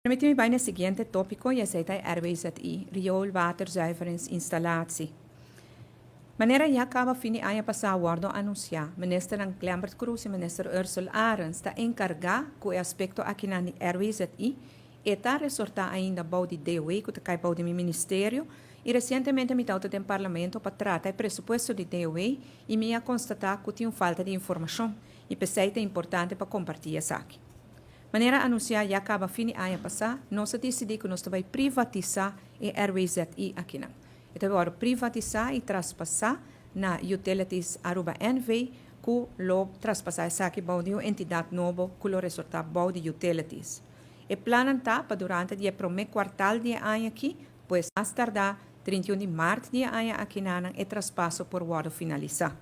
Permiti mi bai na e siguiente tópiko i esei ta e RWZI, Rioolwaterzuiveringsinstallatie. Manera ya kaba fin di aña pasá wòrdu anunsiá, Ministernan Glenbert Croes i Minister Ursell Arends ta enkargá ku e aspekto akinan di RWZI. E ta resortá ainda bou di DOW ku ta kai bou di mi ministerio i resientemente mi tawata den Parlamento pa trata e presupuesto di DOW i mi a konstatá ku tin un falta di informashon i p'esei ta importante pa kompartí esaki. Manera anunsiá ya kaba fin di aña pasá, nos a disidí ku nos ta bai privatisá e RWZI akinan. E ta wòrdu privatisá i traspasá na Utilities Aruba NV. ku lo traspasá esaki bou di un entidat nobo ku lo resortá bou di Utilities. E plannan ta pa durante di e promé kuartal di e aña aki, pues mas tardá 31 di mart di e aña akinanan e traspaso por wòrdu finalisá.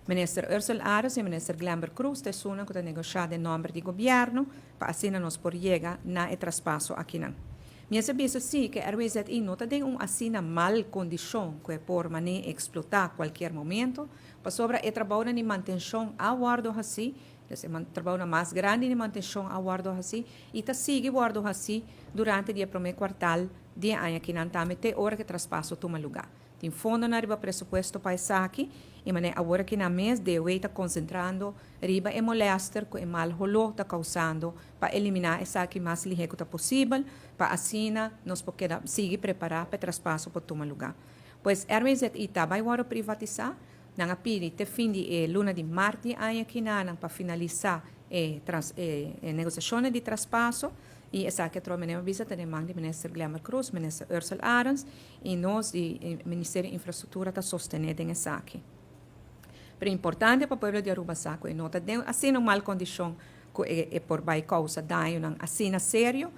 Minister Ursell Arends i Minister Glenbert Croes ta esunnan ku ta negoshá den nòmber di gobièrnu pa asina nos por yega na e traspaso akinan. Mi a sa bisa sí ku e RWZI no ta den un asina mal kondishon ku e por man'é eksplotá kualkier momento, pasobra e trabounan di mantenshon a wòrdu hasí, dus e trabounan mas grandi di mantenshon a wòrdu hasí i ta sigui wòrdu hasí durante di e promé kuartal di e aña akinan tambe te ora ku e traspaso tuma lugá. Tin fondonan riba presupuesto pa esaki i manera awor aki nan mes DOW ta konsentrando riba e molèster ku e mal holó ta kousando pa eliminá esaki mas lihé ku ta posibel pa asina nos por keda sigui prepará pa e traspaso por tuma lugá. Pues RWZI ta bai wòrdu privatisá. Nan a pidi te fin di e luna di mart di e aña aki nan pa finalisá e e negosiashonnan di traspaso i esaki atrobe manera mi a bisa ta den man di Minister Glenbert Croes, Minister Ursell Arends i nos di Ministerio di Infrastruktura ta sostené den esaki. Pero importante pa pueblo di Aruba sa ku e no ta den asina un mal kondishon ku e por bai kousa dañonan asina serio,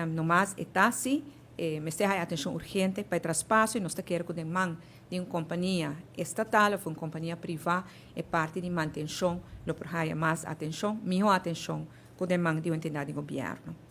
nomas e ta si e mester haya atenshon urgente pa e traspaso i nos ta kere ku den man di un kompania estatal òf un kompania privá e parti di mantenshon lo por haya mas atenshon, mihó atenshon ku den man di un entidat di gobièrnu.